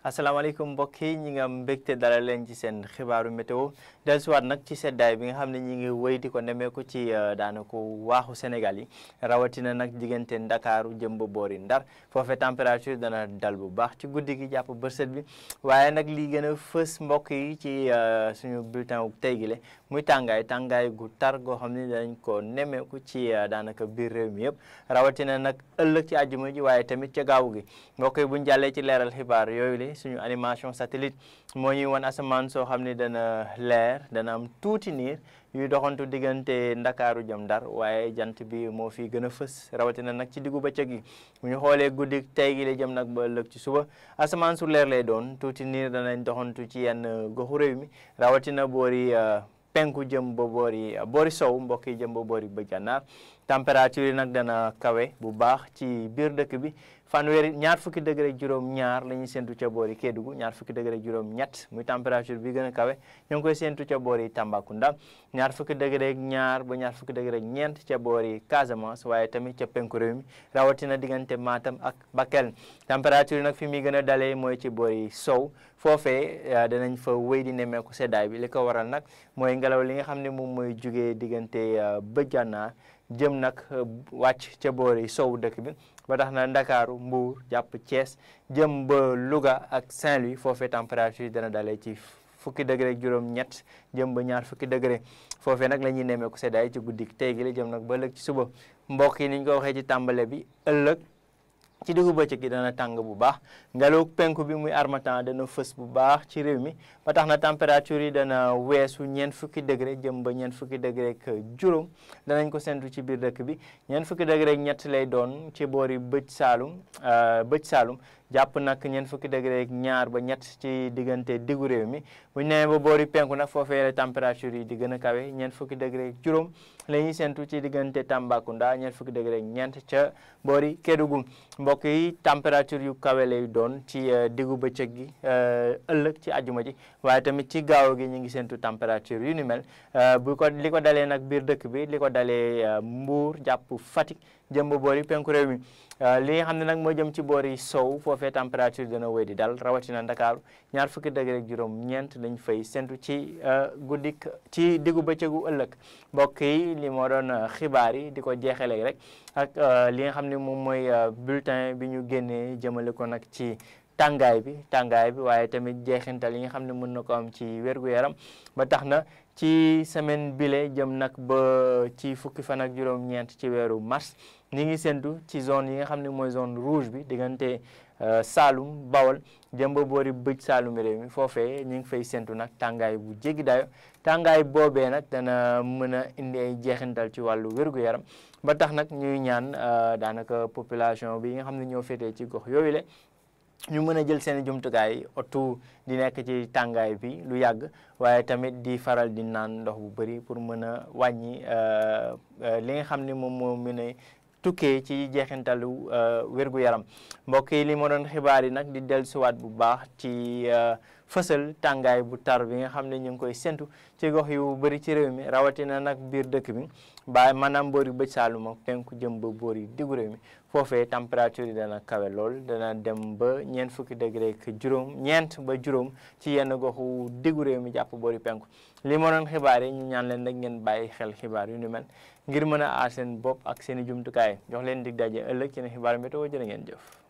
asalaamaaleykum mbokk yi ñi nga mbégte dalal leen ci seen xibaaru météo dellusiwaat nag ci seddaay bi nga xam ne ñi ngi wéy di ko nemmeeku ci daanaka waaxu Sénégal yi rawatina nag diggante Ndakaaru jëm ba boori Ndar foofee température dana dal bu baax ci guddi gi jàpp bërset bi waaye nag li gën a fës mbokk yi ci suñu bulletin wu tey gi le muy tàngaay gu tar goo xam ne danañ ko nemmeeku ci daanaka biir réew mi yëpp rawatina nag ëllëg ci àjjuma ji waaye tamit ca gaaw gi mbokk yi buñ jàllee ci leeral xibaar yooyu le suñu animation satellite moo ñuy wan asamaan soo xam ne dana leer dana am tuuti niir yuy doxantu diggante Ndakaaru jëm Ndar waaye jant bi moo fi gën a fës rawatina nag ci diggu bëccëg gi bu ñu xoolee guddi tey gi la jëm nag ba ëllëg ci suba asamaan su leer lay doon tuuti niir danañ doxantu ci yenn goxu réew mi rawatina boori penku jëm ba boori sow mbokk yi jëm ba boori bëj gànnaar température yi nag dana kawe bu baax ci biir dëkk bi ñaar fukki degré ak juróom-ñaar la ñuy séntu ca boori Kédougou ñaar fukki degré ak juróom-ñett muy température bi gën a kawe ñoo ngi koy séntu ca boori Tambacounda ñaar fukki degré ak ñaar ba ñaar fukki degré ak ñeent ca boori Casamance waaye tamit ca penku réew mi rawatina diggante Matam ak Bakel température nag fi muy gën a dalee mooy ci boori sow foofee danañ fa wéy di nemmeeku seddaay bi li ko waral nag mooy ngelaw li nga xam ne moom mooy jugee diggante bëj gànnaar jëm nag wàcc ca boori sow dëkk bi ba tax na Ndakaaru Mbuur jàpp Thiès jëm ba Louga ak Saint-Louis foofee température dana dalee ci fukki degré ak juróom-ñett jëm ba ñaar fukki degré foofee nag la ñuy nemmeeku seddaay ci guddi tey gi la jëm nag ba ëllëg ci suba mbokk yi ni ñu ko waxee ci tàmbale bi ëllëg ci diggu bëccëg gi dana tàng bu baax ngelaw penku bi muy harmattan dana fës bu baax ci réew mi ba tax na température yi dana weesu ñeent fukki degré jëm ba ñeent fukki degré ak juróom danañ ko sentu ci biir dëkk bi ñeent fukki degré ak ñett lay doon ci boori bëj Saalum jàpp nag ñeent fukki degré ak ñaar ba ñett ci diggante diggu réew mi bu ñu nee ba boori penku nag foofee la température yi di gën a kawe ñeent fukki degré ak juróom la ñuy sentu ci diggante Tambacounda ñeent fukki degré ak ñeent ca boori Kédougou mbokk yi température yu kawe lay doon ci diggu bëccëg gi ëllëg ci àjjuma ji waaye tamit ci gaaw gi ñu ngi sentu température yu ni mel li ko dalee nag biir dëkk bi li ko dalee Mbuur jàpp Fatick jëm ba boori penku réew mi li nga xam ne nag moo jëm ci boori sow foofee température dana wéy di dal rawatina Ndakaaru ñaar fukki degré ak juróom-ñeent lañ fay sentu ci guddik ci diggu bëccëgu ëllëg mbokk yi li moo doon xibaar yi di ko jeexalee rek ak li nga xam ne moom mooy bulletin bi ñu génnee jëmale ko nag ci tàngaay bi waaye tamit jeexintal yi nga xam ne mën na ko am ci wér-gu-yaram ba tax na ci semaine bile jëm nag ba ci fukki fan ak juróom-ñeent ci weeru mars ñi ngi séntu ci zone yi nga xam ne mooy zone rouge bi diggante Saalum Bawol jëm ba boori bëj Saalum réew mi foofee ñu ngi fay séntu nag tàngaay bu jéggi dayo tàngaay boobee nag dana mën a indi ay jeexintal ci wàllu wér-gu-yaram ba tax nag ñuy ñaan daanaka population bi nga xam ne ñoo féetee ci gox yooyu le ñu mën a jël seen jumtukaay otu di nekk ci tàngaay bi lu yàgg waaye tamit di faral di naan ndox bu bëri pour mën a wàññi li nga xam ne moom moo mën a tukkee ci jeexintalu wér-gu-yaram mbokk yi li ma doon xibaar yi nag di dellusiwaat bu baax ci fësal tàngaay bu tar bi nga xam ne ñu ngi koy séntu ci gox yu bëri ci réew mi rawatina nag biir dëkk bi maanaam boori bëj Saalum ak penku jëm ba boori diggu réew mi foofee température yi dana kawe lool dana dem ba ñeent fukki degré ak ñeent ba juróom ci yenn goxu diggu réew mi jàpp boori penku li ma doon xibaar yi ñu ñaan leen rek ngeen bàyyi xel xibaar yu ni mel ngir mën a aar seen bopp ak seen i jumtukaay jox leen dig daje ëllëg ci ne xibaar météo jërë ngeen jëf